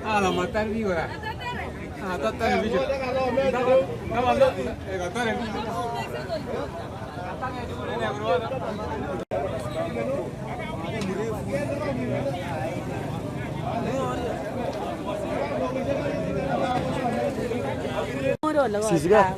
Ah, matar víbora. Ah, matar el bicho. Matar el bicho. Sisiga.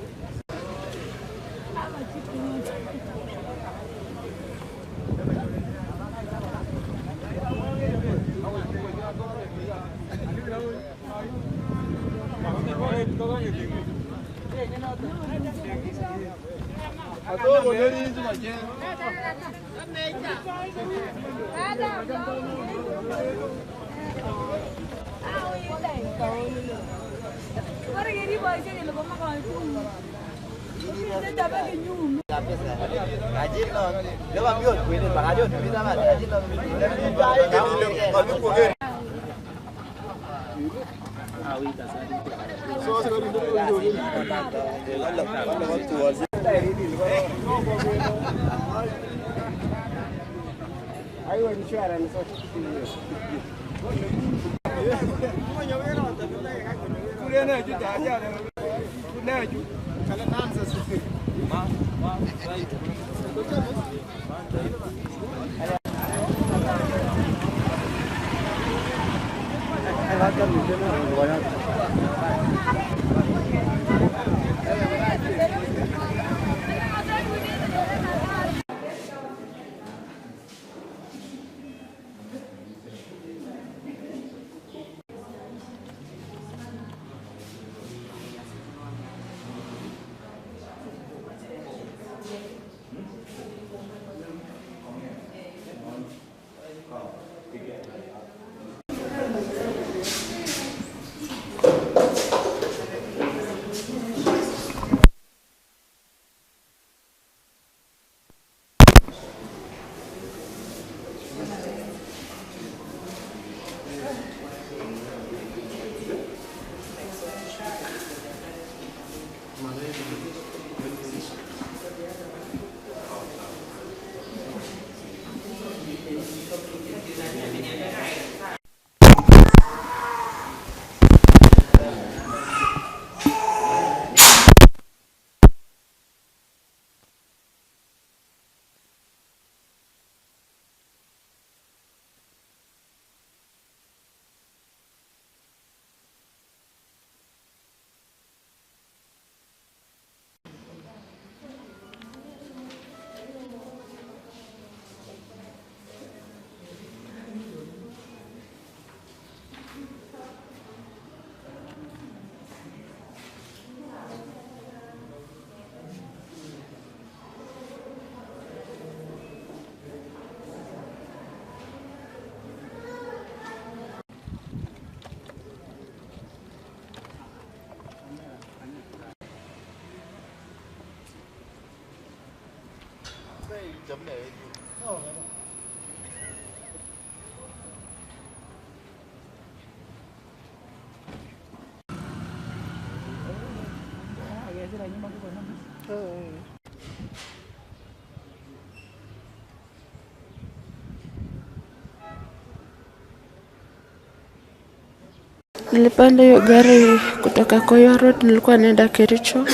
Nilipanda hiyo gari kutoka Koyo Road, nilikuwa naenda Kericho.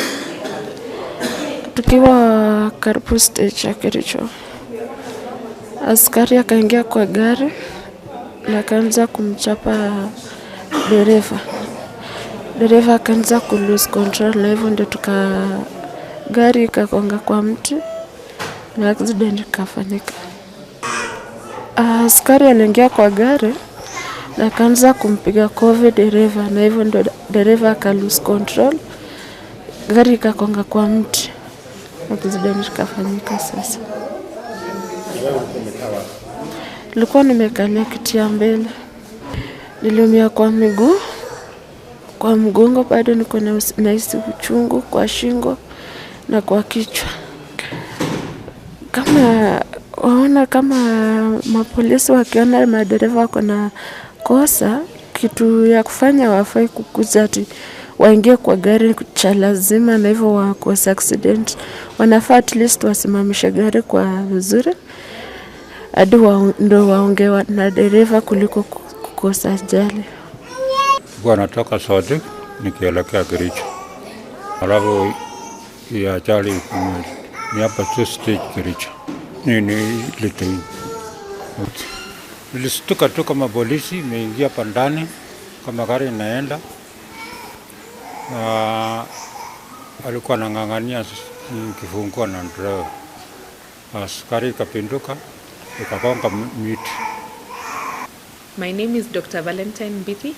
Tukiwa karibu stage ya Kericho, askari akaingia kwa gari na akaanza kumchapa dereva. Dereva akaanza ku lose control na hivyo ndio gari ikagonga kwa mti na accident ikafanyika. Askari aliingia kwa gari na akaanza kumpiga kofi dereva, na hivyo ndio dereva aka lose control, gari ikagonga kwa mti, accident ikafanyika. Sasa nilikuwa nimekalia kiti ya mbele, niliumia kwa miguu, kwa mgongo bado niko nahisi uchungu, kwa shingo na kwa kichwa. Kama waona kama mapolisi wakiona madereva wako na kosa, kitu ya kufanya wafai kukuza ati waingie kwa gari cha lazima na hivyo wakose accident. Wanafaa at least wasimamishe gari kwa vizuri hadi ndio waongee na dereva kuliko kukosa ajali. Nilikuwa natoka Sotik nikielekea Kericho. Alafu hii ajali ni hapa tu stage Kericho. Ni Litein. Nilistuka tu kama polisi imeingia hapa ndani kama gari inaenda. Alikuwa anang'ang'ania kifunguo na driver. Askari ikapinduka ikagonga miti. My name is Dr. Valentine Mbithi.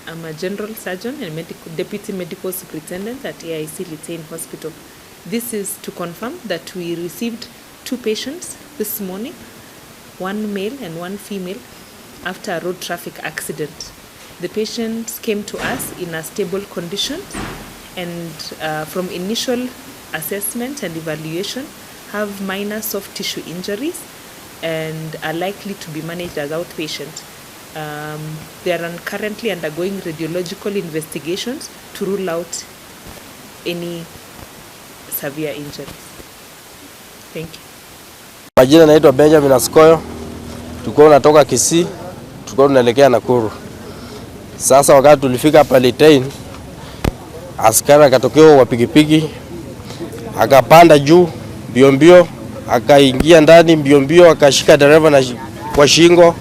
I'm a general surgeon and deputy medical superintendent at AIC Litein Hospital. This is to confirm that we received 2 patients this morning, 1 male and 1 female, after a road traffic accident. The patients came to us in a stable condition and from initial assessment and evaluation have minor soft tissue injuries and are likely to be managed as outpatient. They are currently undergoing radiological investigations to rule out any severe injuries. Thank you. Majina naitwa Benjamin Askoyo. Tulikuwa tunatoka Kisii, tulikuwa tunaelekea Nakuru. Sasa wakati tulifika hapa Litein, askari akatokea kwa pikipiki, akapanda juu mbio mbio, akaingia ndani mbio mbio, akashika dereva na kwa shingo.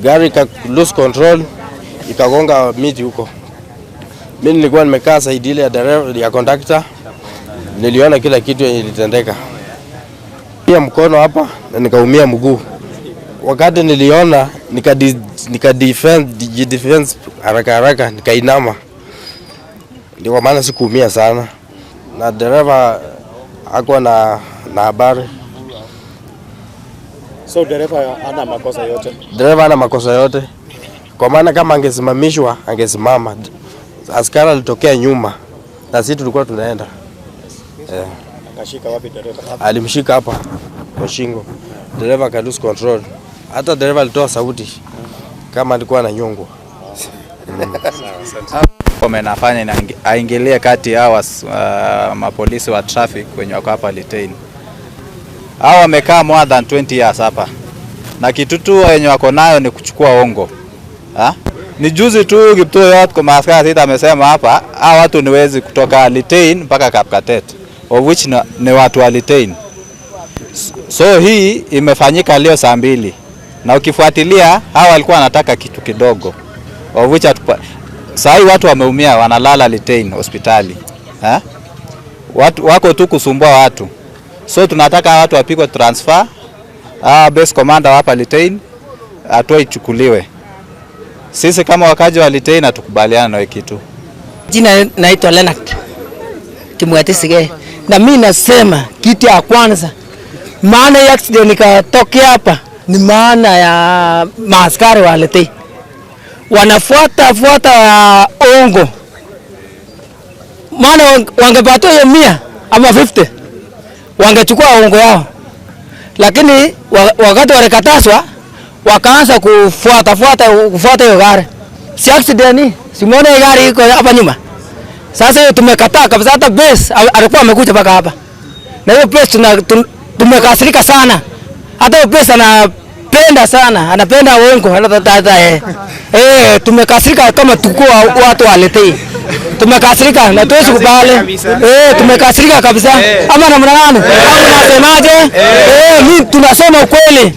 Gari ka lose control ikagonga miti huko. Mimi nilikuwa nimekaa side ile ya dereva ya conductor, niliona kila kitu yenye ilitendeka. Pia mkono hapa na nikaumia mguu. Wakati niliona nika defend haraka haraka, nikainama. Ndio maana sikuumia sana. Na dereva hakuwa na habari. So dereva hana makosa yote? Dereva hana makosa yote. Kwa maana kama angesimamishwa, angesimama. Askari alitokea nyuma na sisi tulikuwa tunaenda. Akashika wapi dereva? Alimshika hapa kwa shingo. Dereva aka lose control. Hata dereva alitoa sauti kama alikuwa ananyongwa. Wamenafanya aingilie kati hawa mapolisi wa traffic wenye wako hapa Litein. Hawa wamekaa more than 20 years hapa. Na kitu tu wenye wako nayo ni kuchukua ongo. Ha? Ni juzi tu Kiptuiyot kwa maaskari sita amesema hapa, hawa watu ni wezi kutoka Litein mpaka Kapkatet, of which ni watu wa Litein. So hii imefanyika leo saa 2. Na ukifuatilia hawa walikuwa wanataka kitu kidogo. Of which saa hii watu wameumia, wanalala Litein hospitali. Ha? Watu wako tu kusumbua watu. So tunataka watu wapigwe transfer. Base commander hapa Litein hatua ichukuliwe. Sisi kama wakaji wa Litein hatukubaliana na kitu. Jina naitwa Leonard Kimwatisige. Na mimi nasema kitu ya kwanza, maana ya accident ikatokea hapa ni maana ya maaskari wa Litein. Wanafuata fuata ongo. Maana wangepatiwa hiyo 100 ama 50 wangechukua ongo yao. Lakini wakati walikatazwa wakaanza kufuata hiyo gari. Si accident, si muone gari iko hapa nyuma. Sasa hiyo tumekataa kabisa. Hata base alikuwa amekuja mpaka hapa. Na hiyo base tumekasirika sana. Hata hiyo base anapenda sana, anapenda uongo. Tumekasirika kama tukua watu wa Litein. Tumekasirika na tuwezi kubali. Tumekasirika kabisa. Ama namna gani? Ama unasemaje? Mimi tunasema ukweli.